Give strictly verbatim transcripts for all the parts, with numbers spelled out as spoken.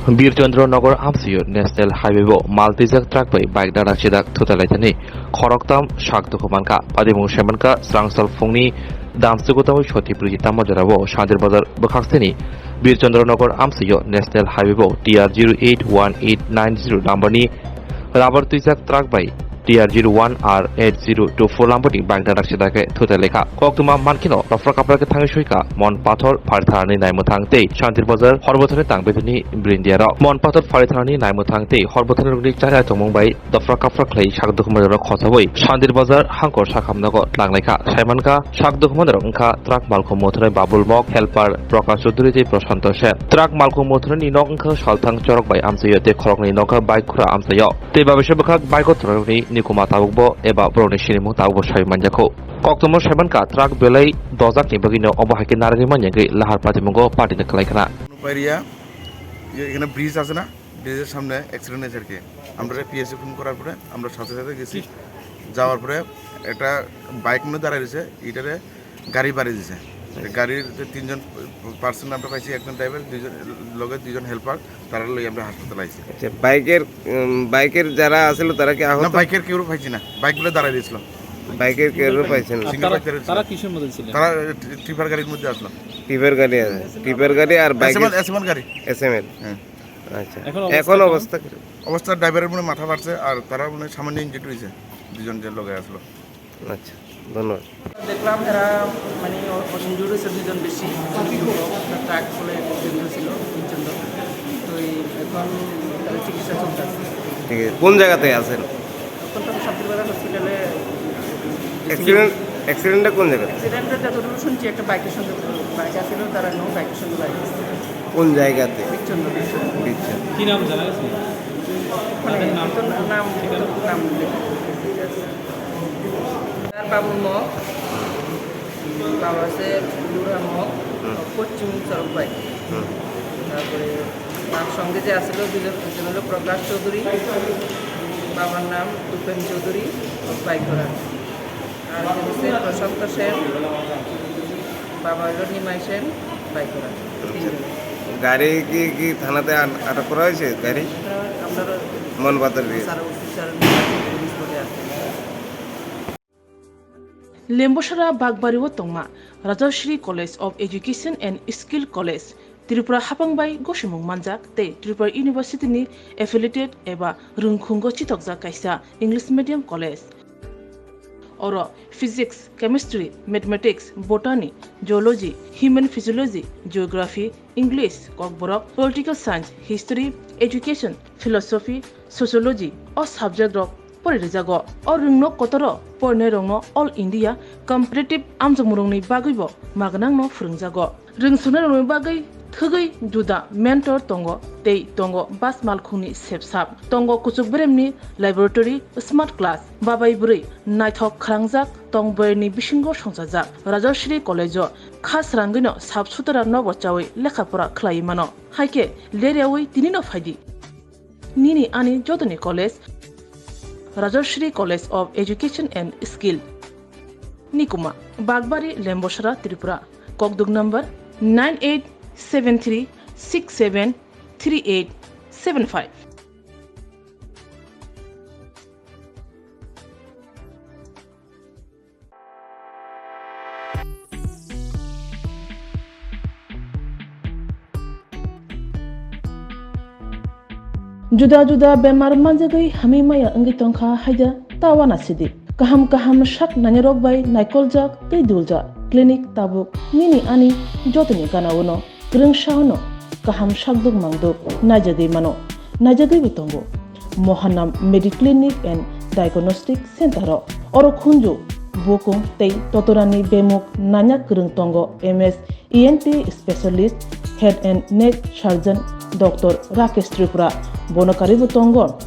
Bir Chandra Nagar amsio National Highway o mal twijak truck bai bike darak sidak thutalai thani khoroktham sak dukhu mankha. Padimung saimankha srangsal phungni damsugo tamo soti briji tamo jorao Shantir Bazar bwkhak sini Bir Chandra Nagar amsio National Highway o T R zero eight one eight nine zero number ni rubber twijak truck bai T R zero one R eight zero two four lamboni bagna rakse dake thutai lekha. Koktwma mankhino rafra kapra khe thangwi soika Mon Pathor Pharitharani naimwthang tei Shantir Bazar Horbothani tang bedini brindiarok. Mon Pathor Pharitharani naimwthang tei Horbothani rokni chari tongmung bai dafra kapra khlai sak dukhumanirok khosawi Shantir Bazar hangkor sakhamnago tlang lekha. Saimankha sak dukhumanirok wngkha truck malkhung mothoroi Babul Mok, helper Prakash Chaudhary tei Prashanto Sen. Truck malkhung mothoroni nok wngkha salthang chorok bai amchaio tei khoroknwi nokha bike khura amchaio. Tei babisa bwkhak bike o thwrairokni nikuma tabukbo eba borokni sinimung tabukbo saui manjakho. Koktwma saimankha truck belai dojakni bagwino obo hai khe narwgwi manya wngwi lahar patimungo party ni khlai khna. Pairiya, এখানে ব্রিজ আছে না, ব্রিজের সামনে অ্যাক্সিডেন্ট হয়েছে আর কি। আমরা পিএসএ ফোন করার পরে আমরা সাথে সাথে গেছি। যাওয়ার পরে একটা বাইক মনে দাঁড়ায় রয়েছে, এটারে গাড়ি বাড়ি দিছে। তো গাড়ির যে তিনজন পার্সন আমরা পাইছি, একজন ড্রাইভার, দুইজন লগে দুইজন হেল্পার, তারা লই আমরা হাসপাতাল আইছি। আচ্ছা, বাইকের, উম, বাইকের যারা আছিল তারা কি না, আহত? বাইকের কেউ পাইছি না, বাইকগুলো দাঁড়াই দিয়েছিল। বাইকের কেউ পাইছেন না? সিঙ্গেল তারা, বাইক দাঁড়াই দিয়েছিল। তারা কিসের মধ্যে ছিলেন? তারা টি-, টিপার গাড়ির মধ্যে আসলো। টিপার গাড়ি আছে, টিপার গাড়ি আর বাইকের এসএমএল, এসএমএল গাড়ি। এসএমএল। হ্যাঁ। আচ্ছা, এখন অবস্থা এখন কেমন? অবস্থা কিরকম? অবস্থা ড্রাইভারের মনে মাথা ফাটছে আর তারা মনে সামান্য ইনজুরি হয়েছে, দুজন যে লগে আসলো। আচ্ছা, ধন্যবাদ। দেখলাম এরা মানে ইনজুরি হয়েছে দুজন বেশি, ট্রাক বলে অ্যাক্সিডেন্ট হয়েছিল দুজন। তো এই এখন তাদের চিকিৎসা চলতেছে। ঠিক আছে, কোন জায়গাতে আছেন? এখন তো শান্তিরবাজার হসপিটালে। অ্যাক্সিডেন্ট, অ্যাক্সিডেন্টটা কোন জায়গাতে? অ্যাক্সিডেন্টটা যতদূর শুনছি একটা বাইকের সঙ্গে, বাইক আছিল, তারা নো বাইকের সঙ্গে বাইক। কোন জায়গাতে? বিচ্ছন্দ, বিচ্ছন্দ। বিচ্ছন্দ। কি নাম জানা গেছে? মানে, তাদের নাম? তো নাম, ঠিকানা? নাম লেখা। তার বাবুর মগ, বাবা আছে লুরা মগ, হুম। পশ্চিম চরকবাই। হুম। তারপরে তার সঙ্গে যে আছিল দুজন, একজন হলো প্রকাশ চৌধুরী, বাবার নাম দীপেন চৌধুরী, বাইকরা। আর হচ্ছে প্রশান্ত সেন, বাবা হলো নিমাই সেন, বাইকরা। তিনজন। গাড়ি কি, কি থানাতে আন-, আটক করা হয়েছে গাড়ি? হ্যাঁ, আমরা মন বাতার দিয়ে। স্যার, ওসি স্যার, পুলিশ বলে আছে। Lembosara Bagbari o tongma Rajashri College of Education and Skill College, Tripura hapang bai gosimung manjak tei Tripura University ni affiliated eba rwngkhungo chitokjak kaisa English medium college. Oro physics, chemistry, mathematics, botany, zoology, human physiology, geography, English, kokborok, political science, history, education, philosophy, sociology o subject rok pori rijago. O rwngno kotoro porinai rokno All India competitive amjokmung rokni bagwi bo magnangno phwrwngjago. Rwngsuknai rokni bagwi thwgwi juda mentor tongo tei tongo bas malkhungni sepsap, tongo kuchuk beremni laboratory, smart class, babai bwrwi naithok khwrangjak tong boyarni bisingo songchajak. Rajashri College o kha srangwino sap sutara nobo chawi lekha pora khlaiwi mano. Hai khe leryawi tinino phaidi. Nini ani jotoni college, Rajashri College of Education and Skill. Nikuma, Bagbari, Lembosara, Tripura. Kokduk number nine eight seven three six seven three eight seven five. Juda juda bemar manjagwi hamwi maya wngwi tongkha haida ta uanasidi. Kaham kaham sak nainarok bai naikoljak tei duljak clinic tabuk nini ani jotoni gana-o no. Kwrwngsa hwno kaham sakduk mangduk naijagwi mano, naijagwibo tongo. Mohanam Mediclinic and Diagnostic Center o oro khunju, bukung tei totorani bemuk nanya kwrwng tongo M S E N T specialist, head and neck surgeon Doctor Rakesh Tripura, bono karibo tongo.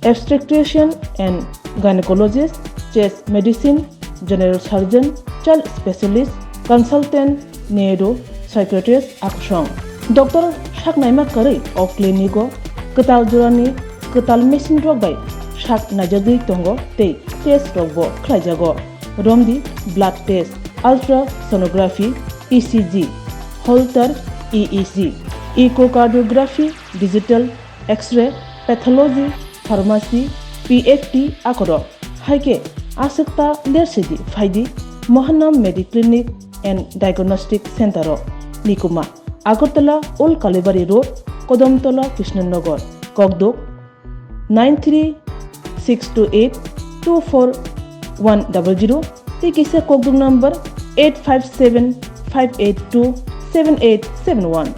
Obstetrician and gynecologist, chest medicine, general surgeon, child specialist, consultant, neuro, psychiatrist, akusong. Doctor sak naima kwrwi o clinic o kwtal jorani kwtal machine rok bai sak naijagwi tongo tei test rok bo khlaijago. Romdi blood test, ultrasonography, E C G, Holter E E G. echocardiography, digital, X-ray, pathology, pharmacy, P F T akorok. Hai khe aswk ta ler sidi phaidi Mahanam Mediclinic and Diagnostic Center o, Nikuma, Agartala Old Kalibari Road, Kodamtola, Krishnanagar, Kokduk nine three six two eight two four one double zero tei kisa kokduk number eight five seven five eight two seven eight seven one.